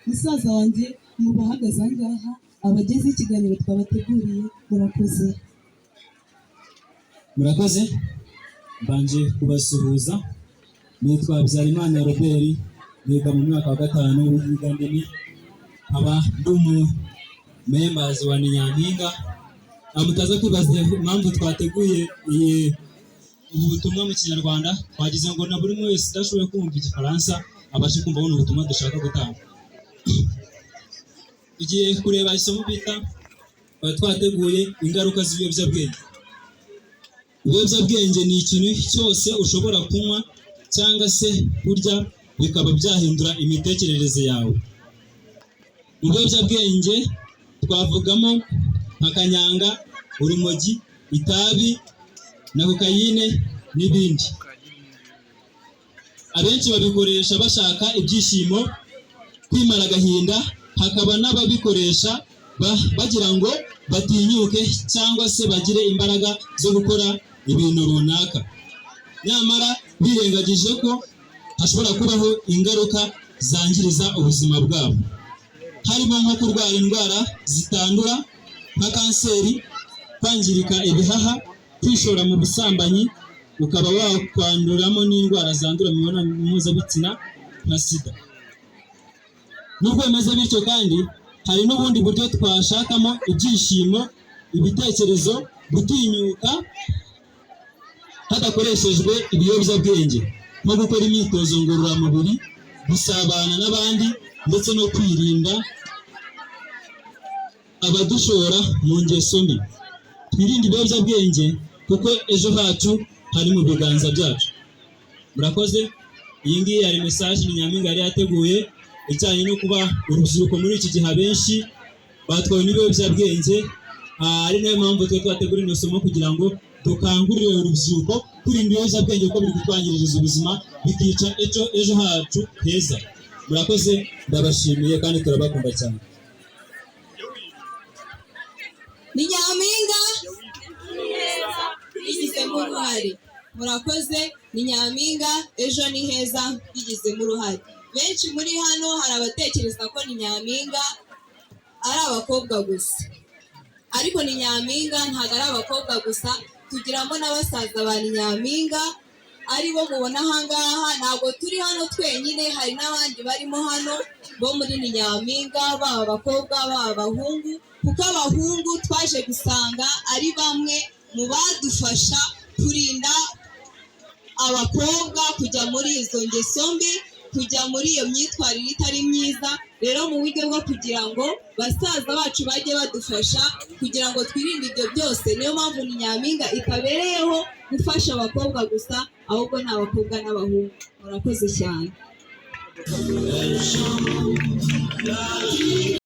Musaza wanjye mu bahagaze aha ngaha abagezeho ikiganiro twabateguriye. Murakoze. Murakoze. Mbanje kubasuhuza. Nitwa Habyarimana Robert, niga mu mwaka wa gatanu w'iyigandimi, nkaba ndi umu members wa Ni Nyampinga. Mutaza kwibaza impamvu twateguye iyi ubu butumwa mu Kinyarwanda, twagize ngo na buri umwe wese udashoboye kumva Igifaransa abashe kumva buno butumwa dushaka gutanga. Tugiye kureba isomo bita, twari twateguye, ingaruka z'ibiyobyabwenge. Ibiyobyabwenge ni ikintu cyose ushobora kunywa cyangwa se kurya bikaba byahindura imitekerereze yawe. Mu biyobyabwenge twavugamo nka kanyanga, urumogi, itabi na kokayine n'ibindi. Abenshi babikoresha bashaka ibyishimo, kwimara agahinda, hakaba n'ababikoresha bagira ngo batinyuke cyangwa se bagire imbaraga zo gukora ibintu runaka, nyamara birengagije ko hashobora kubaho ingaruka zangiriza ubuzima bwabo, harimo nko kurwara indwara zitandura nka kanseri, kwangirika ibihaha, kwishora mu busambanyi ukaba wakwanduramo n'indwara zandura mu mibonano mpuzabitsina nka SIDA. Nubwo bimeze bityo kandi, hari n'ubundi buryo twashakamo ibyishimo, ibitekerezo, gutinyuka hadakoreshejwe ibiyobyabwenge, nko gukora imyitozo ngororamubiri, gusabana n'abandi ndetse no kwirinda abadushora mu ngeso mbi. Twirinde ibiyobyabwenge kuko ejo hacu hari mu biganza byacu. Murakoze. Iyi ngiyi yari message ni Nyampinga yari yateguye ijyanye no kuba urubyiruko muri iki gihe abenshi batwawe n'ibiyobyabwenge, ari nayo mpamvu twe twategura ino somo kugira ngo dukangurire urubyiruko kwirinda ibiyobyabwenge kuko biri kutwangiririza ubuzima, bikica ejo hacu heza. Murakoze, ndabashimiye kandi turabakunda cyane. Ni Nyampinga bigizemo uruhare. Murakoze. Ni Nyampinga ejo ni heza bigizemo uruhare. Benshi muri hano hari abatekereza ko ni Nyampinga ari abakobwa gusa, ariko ni Nyampinga ntabwo ari abakobwa gusa, tugiramo na basaza ba ni Nyampinga ari bo mubona ahangaha. Ntabwo turi hano twenyine, hari n'abandi barimo hano bo muri ni Nyampinga, baba abakobwa baba abahungu, kuko abahungu twaje gusanga ari bamwe mu badufasha kurinda abakobwa kujya muri izo ngeso mbi, kujya muri iyo myitwarire itari myiza. Rero mu buryo bwo kugira ngo basaza bacu bajye badufasha kugira ngo twirinde ibyo byose, niyo mpamvu ni Nyampinga itabereyeho gufasha abakobwa gusa, ahubwo ni abakobwa n'abahungu. Murakoze cyane.